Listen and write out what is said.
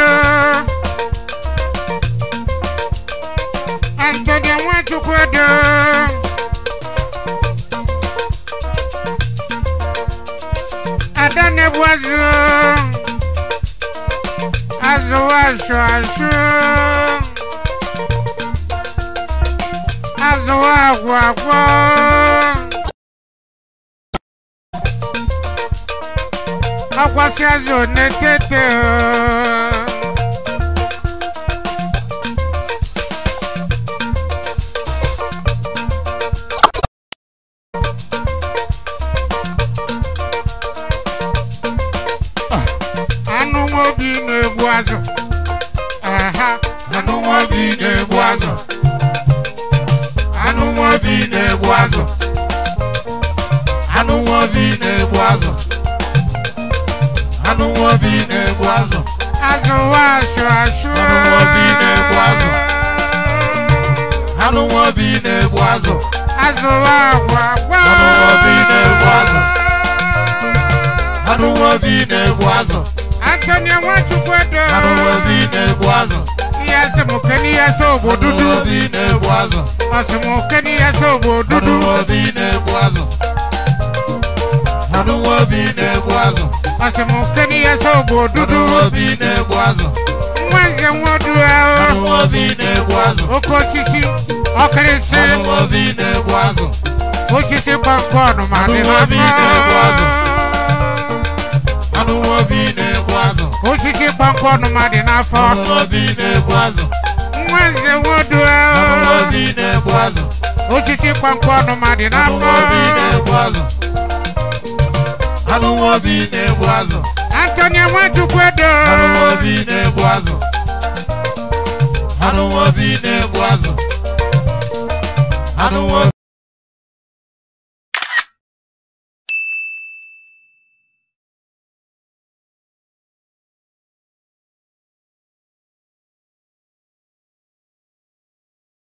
Edo. Antonio Nwachukwu Edo. Ada na-egbu azụ. Azụ asụ asụ. Azụ agwụ agwụ. Akwasị azụ na-etete. Anụ nwobi na-egbu azụ. Aha, Anụ nwobi na-egbu azụ. Anụ nwobi na-egbu azụ. Anụ nwobi na-egbu azụ. Anụ nwobi na-egbu azụ. Azụ asụ asụ. Anụ nwobi na-egbu azụ. Anụ nwobi na-egbu azụ. Azụ agwụ agwụ. Anụ nwobi na-egbu azụ. Anụ nwobi na-egbu azụ. Antonio Nwachukwu Edo. Anụ nwobi na-egbu azụ. Ihe asị m kene ihe asị ogbo Anụ dudu. nwobi na-egbu azụ. Ọsị m kene ihe asị ogbo Anụ dudu. nwobi na-egbu azụ. Anụ nwobi na-egbu azụ. Ọsị m kene ihe asị ogbo Anụ dudu. nwobi na-egbu azụ. Nwa nze nwodu Anụ ahụ. nwobi na-egbu azụ. Oke osisi ọkịrịsị. Anụ nwobi na-egbu azụ. Osisi gbakọọnụ ma dị Anụ nwobi na-egbu azụ. n'afọ. Anụ nwobi na-egbu azụ. Osisi gbakọọnụ ma dị n'afọ. Anụ nwobi na-egbu azụ. Nwa nze nwodu Anụ ahụ. nwobi na-egbu azụ. Osisi gbakọọnụ ma dị Anụ n'afọ. nwobi na-egbu azụ. Anụ nwobi na-egbu azụ. Antonio Nwachukwu Edo. Anụ nwobi na-egbu azụ. Anụ nwobi na-egbu azụ. Anụ nwobi.